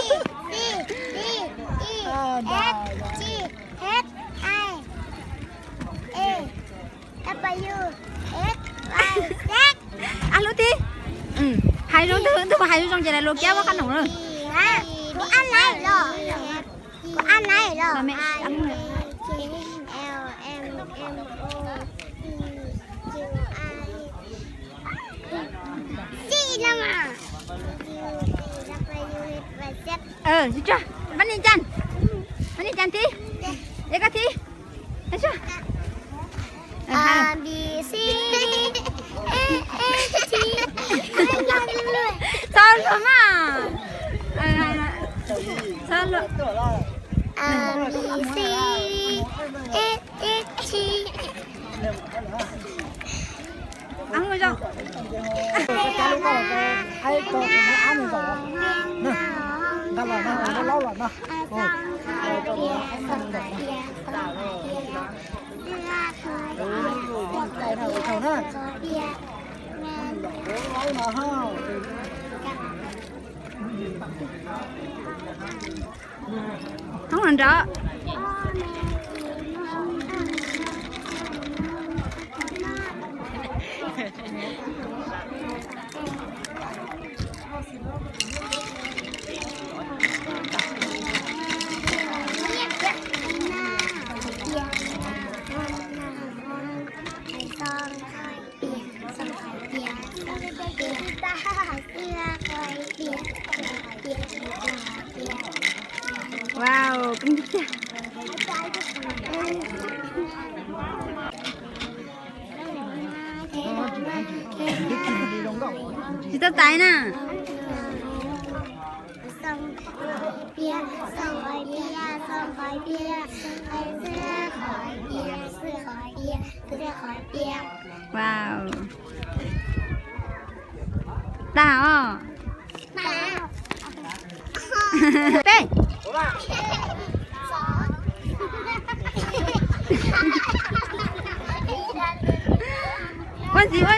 C, D, E, F, G, H, I, A, W, X, Y, Z. Ab lub tib. Hais zoo, tus twg mas hais zoo zoo ces lawv luag kiab muab qab noom na. Kuv ab nai los. Kuv ab nai los. Pab niag cas, pab niag cas thib, es koj thib. A, B, C, D, E, F, G. Txhob luag mas. Txhob luag. A, B, C, D, E, F, G. Thoob los nrad. Wow, kub tiag. Tsis tau txais na. Wow. Tag os. Peb. Ua ntxiv ua